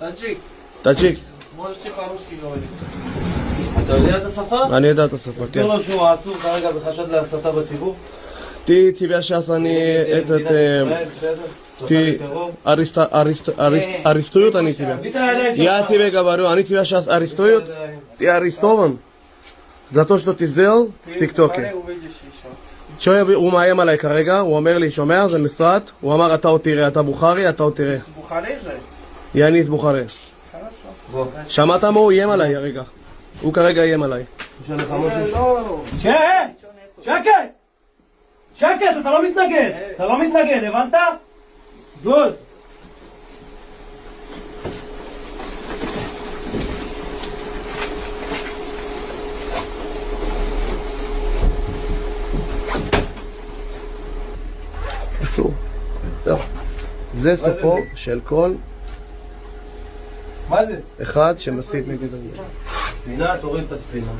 Таджик. Таджик. Можете по-русски говорить. אתה יודע את השפה? אני יודע את השפה, כן. תסביר לו שהוא עצור כרגע בחשד להסתה בציבור. Ты тебя сейчас они נגד, этот מדינת ישראל, בסדר? הסתה ты לטרור. арестуют они тебя. תביא את הידיים שלך. Я тебе говорю, они тебя сейчас арестуют. Ты арестован за то, что ты сделал в ТикТоке. увидишь еще. שואל, הוא מאיים עליי כרגע, הוא אומר לי, שומע, זה משרד, הוא אמר, אתה עוד תראה, אתה בוכרי, אתה עוד תראה. С Бухары же? יאניס בוכרי. בוא. שמעת מה הוא איים עליי הרגע. הוא כרגע איים עליי. יש עליך משהו? לא. שקט! שקט! שקט, אתה לא מתנגד! אתה לא מתנגד, הבנת? זוז! עצור. זהו. זה סופו של כל מה זה? אחד שמסית נגד המדינה. ספינה, תוריד את הספינה.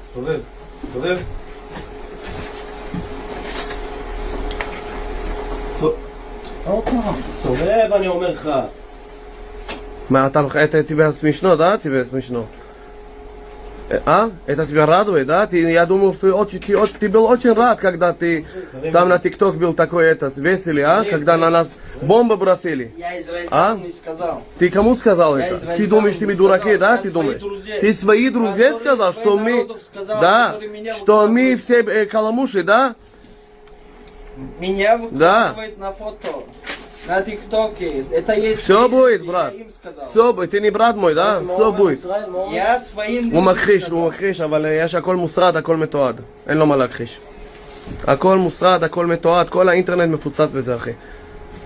תסתובב, תסתובב. טוב. תסתובב, אני אומר לך. מה, אתה, это тебя смешно, да? Тебе смешно? А? Это тебя радует, да? Ты, я думал, что очень, ты, ты был очень рад, когда ты там на ТикТок был такой этот, веселый, а? Когда на нас бомбы бросили. Я А? израильтянам не сказал. Ты кому сказал Я это? израильтянам Ты думаешь, ты мы не дураки, сказал. да? Я Ты своих думаешь? друзей. Ты своих друзей Которые сказал, своих что мы... народов сказал, Да, которые меня что мы выкладывают. все каламуши, да? Меня Да. выкладывают на фото. На ТикТоке. Это есть. Все будет, Я брат. им сказал. Все будет. Ты не брат мой, да? Все будет. ישראל, מה אומר? Я своим הוא людям מכחיש, сказал. הוא מכחיש, אבל יש הכל מוסרט, הכל מתועד. אין לו מה להכחיש. הכל מוסרט, הכל מתועד, כל האינטרנט מפוצץ בזה, אחי.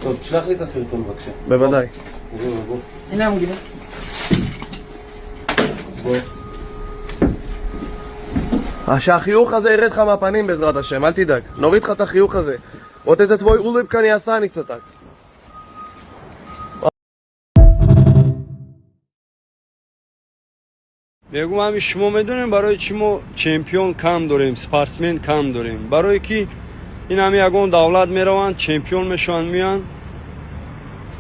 טוב, תשלח לי את הסרטון בבקשה. בוודאי. בוא, בוא. הנה המגילה. בוא. שהחיוך הזה ירד לך מהפנים בעזרת השם, אל תדאג. נוריד לך את החיוך הזה. Вот это твой улыбка не останется так. Мегӯм, ҳами шумо медонем, барои чӣ мо чемпион кам дорем, спортсмен кам дорем? Барое ки ин ҳами ягон давлат мераванд, чемпион мешаванд, меянд,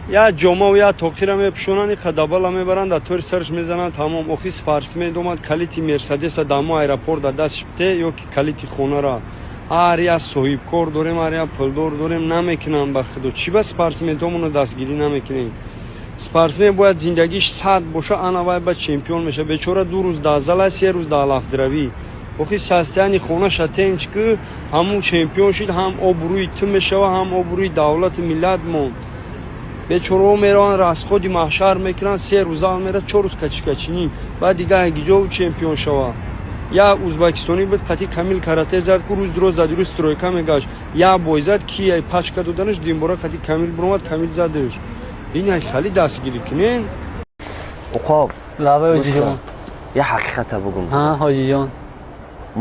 як ҷомаву як тоқира мепӯшонанд, иқа дабала мебаранд, дар тори сараш мезананд, тамом. Охи спортсмен омад, калити мерседеса дамо аэропорт дар дастш бите ё ки калити хонара. Ҳар як соҳибкор дорем, ҳар як пулдор дорем, намекунанд. Ба худо, чӣ ба спортсментҳомонро дастгирӣ намекунем? Спортсмен бояд зиндагиш сад боша, ана вай ба чемпион меша. Бечора 2 рӯз дар зала, 3 рӯз дар лафдравӣ. Охи состояние хонаша тенч ки ҳамун чемпион шид, ҳам обрӯи ту мешава, ҳам обрӯи давлату миллат монд. Бечораҳо мераванд, расходи маҳшар мекунанд, 3 рӯз зал мера, 4 рӯз качикачинӣ, баъд дига ягиҷо чемпион шава. Як узбекистонӣ буд, қати Камил карате зад ку, рӯз роз дар дирӯз стройка мегашт, як бой зад, ки пачка доданаш, димбора қати Камил буромад, Камил задаш. Ин хали дастгирӣ кунен. Уқоб. لبه حاجی جان. Я ҳақиқата бугум. ҳа, ҳоҷӣ ҷон.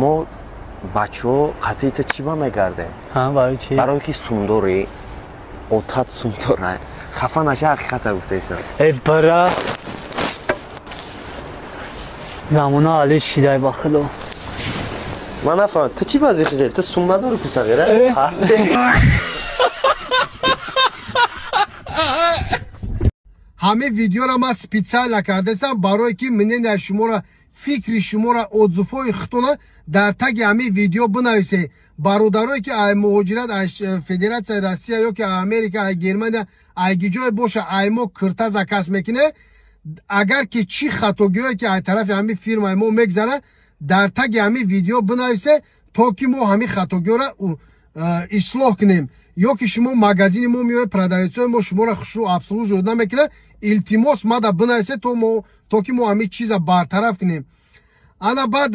Мо бачаҳо қатъи та чӣ ба мегардем? Ҳа, барои чӣ? Барое ки сумдорӣ, отат сумдора. Хафа наша, ҳақиқата гуфтаисам. Э, бара, замона али шидай, ба худо. Ман нафаҳмам, ту чӣ бази хиҷа? Ту сум надорӣ ку, сағира? Ҳамин видеоро ман специально кардасам, барое ки мнения шуморо, фикри шуморо, отзывҳои худтона дар таги ҳамин видео бинависед. Бародарое ки ай муҳоҷират, ай Федератсияи Россия ё ки ай Америка, ай Германия, ай гиҷое боша, ай мо кирта заказ мекунед, агар ки чӣ хатогиҳое ки ай тарафи ҳамин фирмаи мо мегзара, дар таги ҳамин видео бинависед, то ки мо ҳамин хатогиҳоро ислоҳ кунем. Ё ки шумо магазини мо меоед, продавецҳои мо шуморо хушрӯ обслуживать намекунад, илтимос, мада бинависед, то ки мо ҳамин чиза бартараф кунем. Ана баъд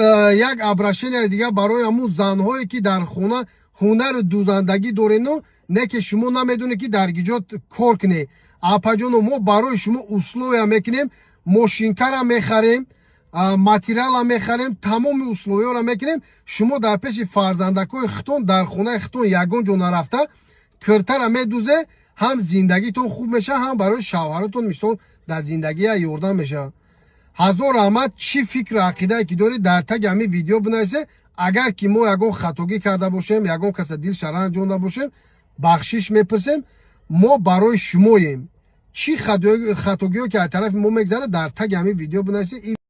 як обращение дига барои ҳамун занҳое, ки дар хона ҳунару дӯзандагӣ дорену не ки шумо намедонед, ки дар гиҷо кор кунед. Апаҷоно, мо барои шумо условия мекунем: мошинкара мехарем, материала мехарем, тамоми условияро мекунем. Шумо дар пеши фарзандакҳои худтон, дар хонаи худтон, ягон ҷо нарафта, киртара медӯзе, ҳам зиндагитон хуб мешавад, ҳам барои шавҳаротон мисол дар зиндагия ёрдам мешавад. Ҳазор раҳмат. Чӣ фикру ақидае ки доред, дар таги ҳамин видео бинависе. Агар ки мо ягон хатогӣ карда бошем, ягон каса дилша ранҷонда бошем. Бахшиш мепурсем. Мо барои шумоем. Чӣ хатогиҳо ки аз тарафи мо мегзарад, дар таги ҳамин видео бинависед.